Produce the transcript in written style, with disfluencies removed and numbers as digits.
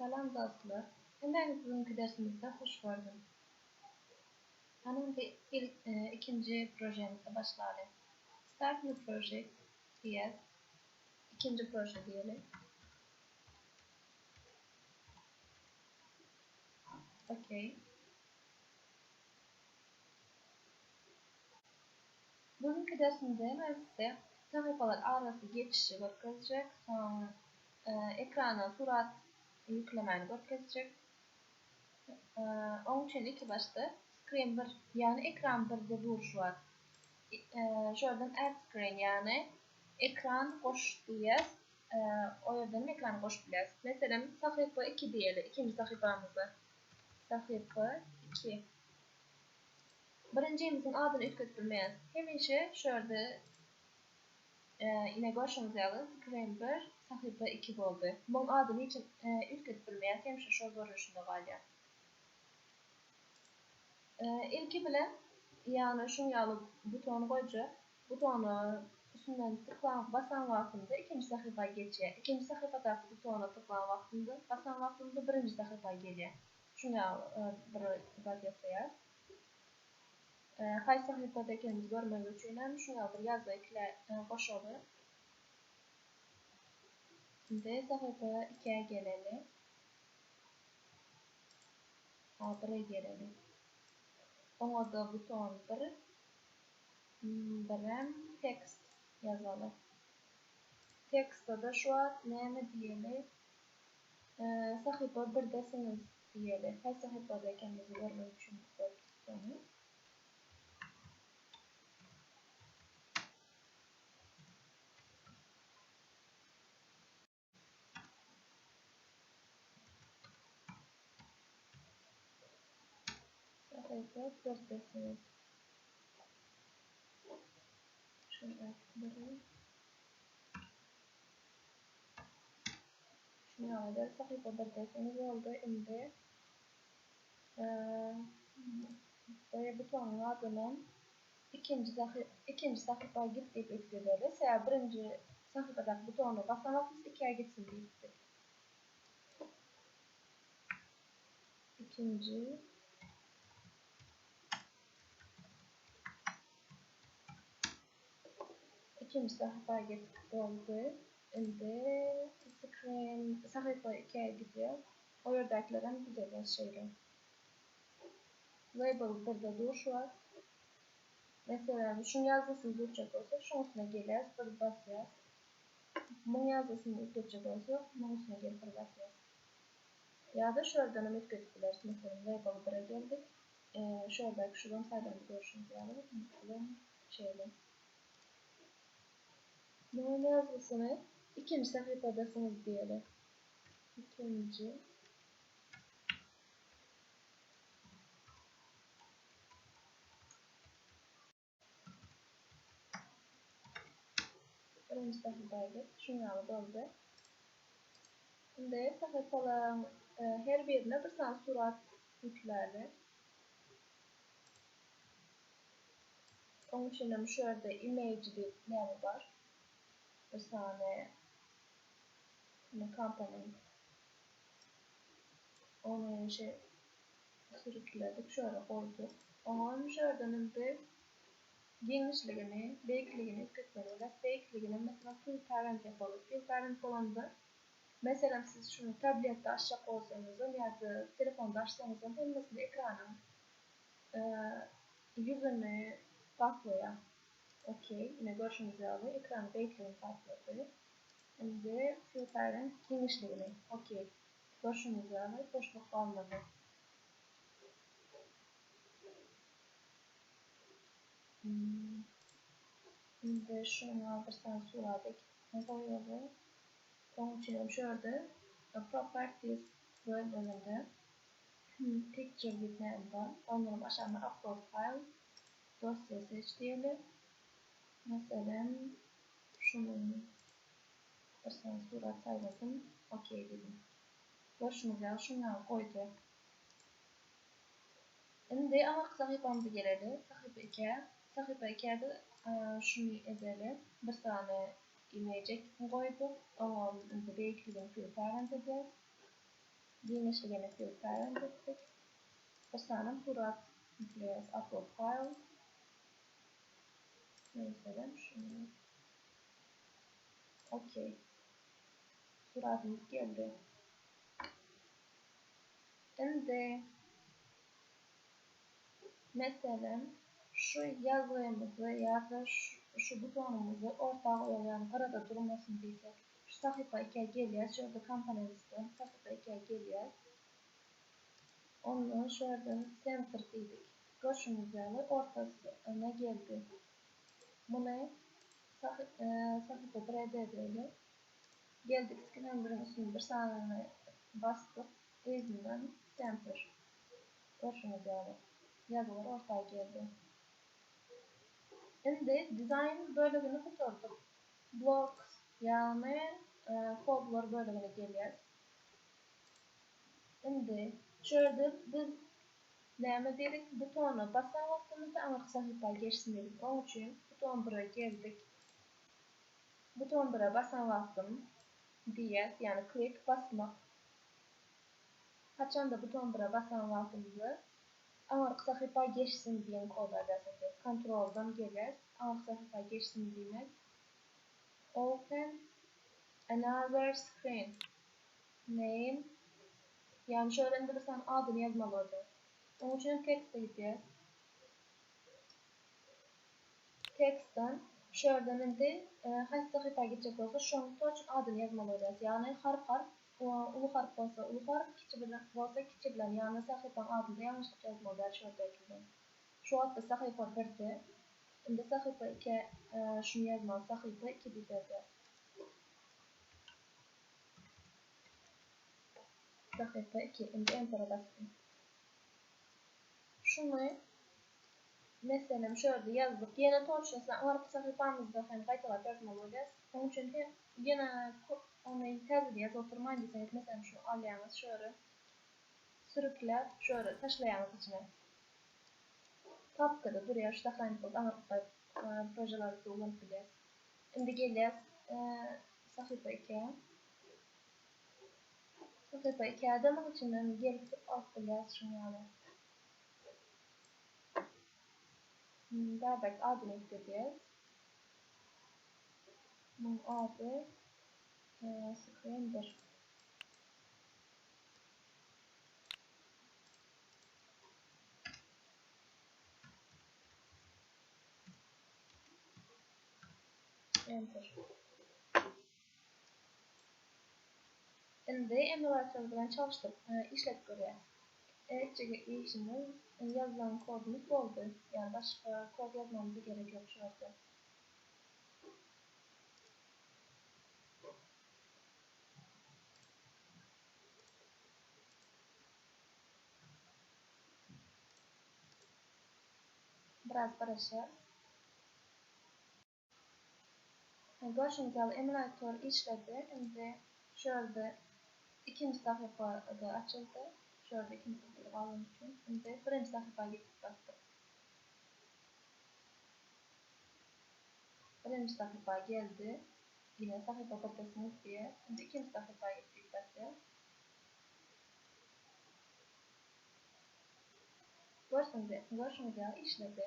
Salam dostlar. Hemmäňizi bugünki dersimizde hoş gördüm. Hany indi ikinji projemizde başlaly. Start new project diýýäs. Ikinji proje diýeli. Okey. Bugünki dersimde men size sahypalar arasy geçişi görkezjek, soň ekrana surat ýüklemäni görkezjek. Oň üçin ilki başda screen 1, ýagny ekran 1-de dur şu wagt. Şu ýerden add screen, ýagny ekran goş diýýäs. O ýerden ekran goşup bilýäs. Meselem, sahypa 2 diýeli, ikinji sahypamyzda. Sahypa 2. Birinjimiziň adyny üýtgedip bilmeýäs. Hemişe şu ýerde ine görşüňiz ýaly screen 1 sahypa 2 boldy. Muň adyny hiç üýtgedip bilmeýäs, hemişe şol görnüşinde galýar. Ilki bilen ýagny şuň ýaly buton goýjak. Butona üstünden tyklan basan wagtymda ikinji sahypa geçýär. Ikinji sahypadaky butona tyklan wagtymda basan wagtymda birinji sahypa gelýär. Şuň ýaly bir zat ýasaýar. Haýsy sahypada ekenimizi görmek üçin hem şuň ýaly bir ýazgy ekle goşaly. Indi sahypa 2-ä geleli. A 1-e geleli. Oňa-da buton 1, birem tekst ýazaly. Tekstde-de şu wagt näme diýeli? Sahypa birdesiňiz diýeli. Haýsy sahypada ekenimizi görmek üçin goýupdyk ony. Sahypa birdesiňiz. Şuny biri. Şuny ýaly sahypa birdesiňiz boldy. Indi bu butonyň adynam ikinji ikinji sahypa git diýip üýtgedeli. Sebäbi birinji sahypadaky butona basan wagtymyz ikä gitsin diýipdik. Ikinji Ikinji sahypa git boldy. Indi screen sahypa ikä gidýär. O ýerdäkilerem düzelýär şeýle. Label birde dur şu wagt. Meselem, şuň ýazgysyny durjak bolsak, şuň üstüne gelýäs, bir basýas. Muň ýazgysyny üýtgetjek bolsak, muň üstüne gelip bir basýas. Ýa-da şu ýerdenem üýtgedip bileris. Meselem, label bire geldik. Şu ýerdäki şudan saýlanyp görşüňiz ýaly, meselem, şeýle. Munuň ýazgysyny ikinji sahypadasyňyz diýeli. Ikinji. Birinji sahypa git. Şuň ýaly boldy. Indi sahypalaryň her birine bir sany surat ýükläli. Oň üçinem şu ýerde image diýip näme bar? Bir sany komponent. Ony şe sürükledik, şu ýere goýduk. Oňam şu ýerden indi giňişligini, beýikligini üýtgetmeli bolýar. Beýikligini meselem fill parent ýapaly. Fill parent bolanda meselem siz şuny tabletde açjak bolsaňyzam ýa-da telefonda açsaňyzam hemmesini ekranyň Ýüzüni gaplaýar. Ok, ine görşüňiz ýaly ekranyň beýikligini gaplady. Indi fill parent giňişligini. Ok, görşüňiz ýaly boşluk galmady. Indi şuňa bir sany surat ekip goýaly. Onuň üçin hem şu ýerde properties bölüminde Picture diýip näme bar? Ondanam aşagynda upload file dosýa seç diýeli. Meselem, şunuň bir sany surat saýladym. OK diýdim. Görşüňiz ýaly şuny ýaly goýdy. Indi aňyrky sahypamyza geleli. Sahypa 2-ä. Sahypa 2-de şuny edeli. Bir sany image goýduk. Oňam indi beýikligini fill parent edýäs. Giňişligini fill parent etdik. Bir sany surat ýükleýäs upload file. Meselem şuny. Okey. Suratymyz geldi. Indi meselem şu ýazgymyzy ýa-da şu butonymyzy orta goýaly ýagny gyrada durmasyn diýsek şu sahypa ikä gelýäs şu ýerde komponentsden sahypa ikä gelýäs. Ondan şu ýerden center diýdik. Görşüňiz ýaly ortasyna geldi. Muny sahypa 1 edeli. Geldik skin biriň üstüne bir sanyny basdyk. Yzyndan center. Görşüňiz ýaly ýazgylar orta geldi. Indi dizaýn bölegini gutardyk. Blocks ýagny kodlar bölegine gelýäs. Indi şu ýerde biz näme diýdik? Butona basan wagtymyzda aňyrky sahypa geçsin diýdik. Oň üçin buton 1-e geldik. Buton 1-e basan wagtym diýýäs, ýagny klik basmak. Haçanda buton 1-e basan wagtymyzda aňyrky sahypa geçsin diýen kody alýas indi. Kontroldan gelýäs, aňyrky sahypa geçsin diýmek. Open another screen. Name. Ýagny şu ýerde indi bir sany adyny ýazmaly bolýar. Onuň üçin tekste gidýäs. Tekstden şu ýerden indi haýsy sahypa gitjek bolsa şoň toç adyny ýazmaly bolýas. Ýagny harp harp uly harp bolsa uly harp, kiçi bilen bolsa kiçi bilen ýagny sahypaň adynda ýalňyşlyk ýazmaly däl şu ýerde aýdyldy. Şu wagt biz sahypa birde indi sahypa ikä şuny ýazmaly sahypa iki diýip ýazýas. Sahypa 2 indi entere basdym. Şuny meselem şu ýerde ýazdyk. Ýene toçnasyna aňyrky sahypamyzda hem gaýtalap ýazmaly bolýar. Onuň üçin hem ýene ony täzeden ýazyp oturmaýyn diýseňiz meselem şuny alýaňyz şu ýere sürükläp şu ýere taşlaýaňyz içine. Papkada durýar şu sahranit bolup aňyrky projelerde ulanyp bilýäs. Indi gelýäs sahypa 2-ä. Sahypa 2-de muň içinden gelip alyp bilýäs şuň ýaly. Bäbek adyny üýtgedýäs. Muň ady screen 1. Enter. Indi emulator bilen çalyşdyryp işledip görýäs. Etjek işimiz ýazylan kodumyz boldy. Ýagny başga kod ýazmamyza gerek ýok şu ýerde. Biraz garaşýas. Görşüňiz ýaly emulator işledi. Indi şu ýerde ikinji sahypada açyldy. Şu ýerde ikinji sahypada galany üçin indi birinji sahypa gidip basdyk. Birinji sahypa geldi. Ýene sahypa birdesiňiz diýýär. Indi ikinji sahypa git diýip basýas. Görşüňiz ýaly işledi.